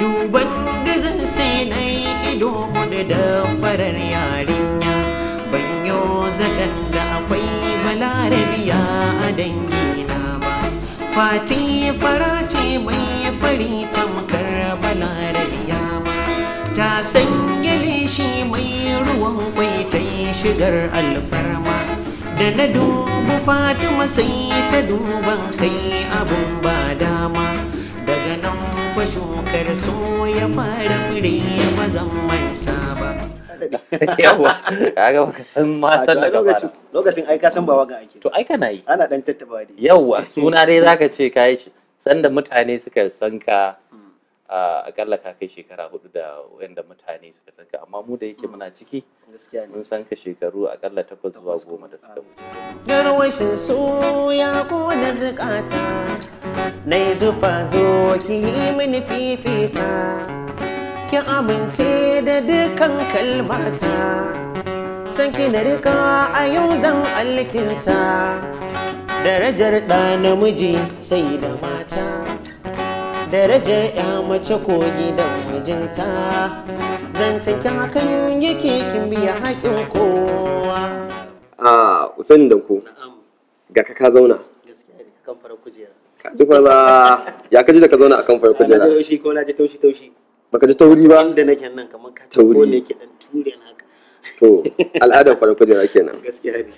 Duban da zan sai na yi ido hudu da farar yarinya, banyo zaton da akwai balarabiya a dangina ba. Fati fara ce mai fari tamkar balarabiya ma, ta sanya leshi mai ruwan kwai ta yi shigar alfarma. Da na dubu Fatima sai ta duban kai abun ba dama. Daga nan kwa shukar so ya fara fure, ba zan manta ba. Yawa, kaga baka san ma san daga lokacin fara. Lokacin ai ka san ba waka ake. To ai kana yi. Ana dan tattaba dai. Yawa, suna dai zaka ce kai shi sanda mutane suka san ka, akalla ka kai shekara 4 da wanda mutane suka san ka, amma mu da yake muna ciki Gaskiya ne. mun san ka shekaru akalla 8 zuwa 10 da suka wuce. Garwashin so ya kona zukata, na yi zufa, zo ki yi mini fifita, ki amince da dukkan kalmata, san ki na rika a yau zan alkinta, darajar ɗa namiji sai da mata, darajar ya mace ko gidan mijinta, zancen ki hakan yake, kin biya haƙin kowa. A Usaini Danko. Na'am. Ga ka ka zauna. Gaskiya ne, kan farar kujera. Ka ji fa ya ka ji da ka zauna akan farar Na kujera? ji taushi ko na ji taushi taushi. Baka ji tauri ba? Inda nake nan kamar ka Tauri. ko ne ke dan ture na haka. To, al'adar farar kujera kenan. Gaskiya ne.